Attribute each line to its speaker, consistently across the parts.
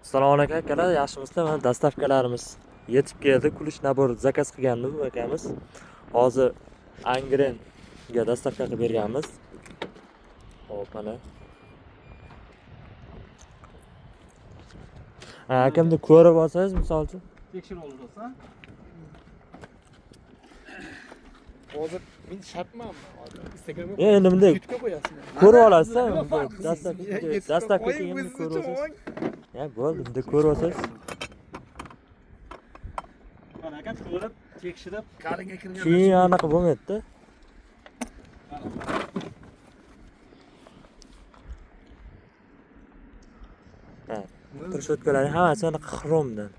Speaker 1: Assalomu alaykum, akalar, yaxshimisizlar? Mana доставка larimiz yetib keldi. Ключ набор заказ qilgandim bu akamiz. Hozir Angrenga доставка qilib berganmiz. Hop, mana. Ha, akamni ko'rib olsangiz, misol uchun.
Speaker 2: Tekshirib olasiz, ha?
Speaker 3: Hozir men shartmanmi? Hozir Instagramga
Speaker 1: Endi bunday
Speaker 3: YouTube'ga qo'yasizmi?
Speaker 1: ko'rib olasiz,
Speaker 3: Nima farqi?
Speaker 1: Доставка
Speaker 3: Qo'ying,
Speaker 1: kelganini
Speaker 3: o'zingiz
Speaker 1: ko'rib
Speaker 3: uchun
Speaker 1: olsangiz. Ya bo'ldi, bunday ko'rib olsangiz.
Speaker 2: Mana aka ko'rib, tekshirib,
Speaker 3: Qalinga kirgan.
Speaker 1: Keyin anaqa bo'lmaydi-da. Ha, трещотка larning hammasi anaqa xromdan.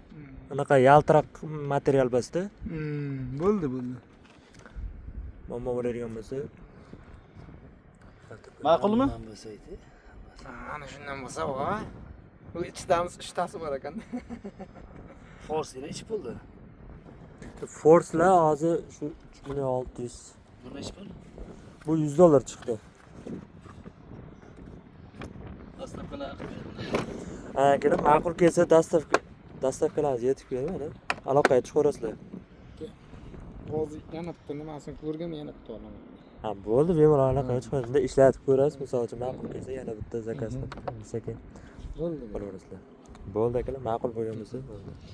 Speaker 1: Anaqa yaltiroq material emasda.
Speaker 3: Bo'ldi, bo'ldi.
Speaker 1: Muammo bo'ladigan bo'lsa.
Speaker 2: Ma'qulmi?
Speaker 3: Ana shundan bo'lsa, va. Bu ichidamiz, uchtasi bor ekan.
Speaker 4: Force nechi puldi?
Speaker 1: Force'lar hozir shu 3 million 600.
Speaker 4: Bu nechi pul?
Speaker 1: Bu 100 dollar chiqdi.
Speaker 2: Доставка lar.
Speaker 1: Ha, kelib ma'qul kelsa доставка larimiz yetib keldi mana. Aloqaga chiqaverasizlar.
Speaker 3: Hozir yana bitta nimasini ko'rgim, yana bitta olaman.
Speaker 1: Ha, bo'ldi, bemalol aloqaga chiqasiz. Bunda ishlatib ko'rasiz, misol uchun ma'qul kelsa yana bitta заказ qilib, sekin
Speaker 3: Bo'ldi.
Speaker 1: olaverasizlar. Bo'ldi akalar, ma'qul bo'lgan bo'lsa, bo'ldi.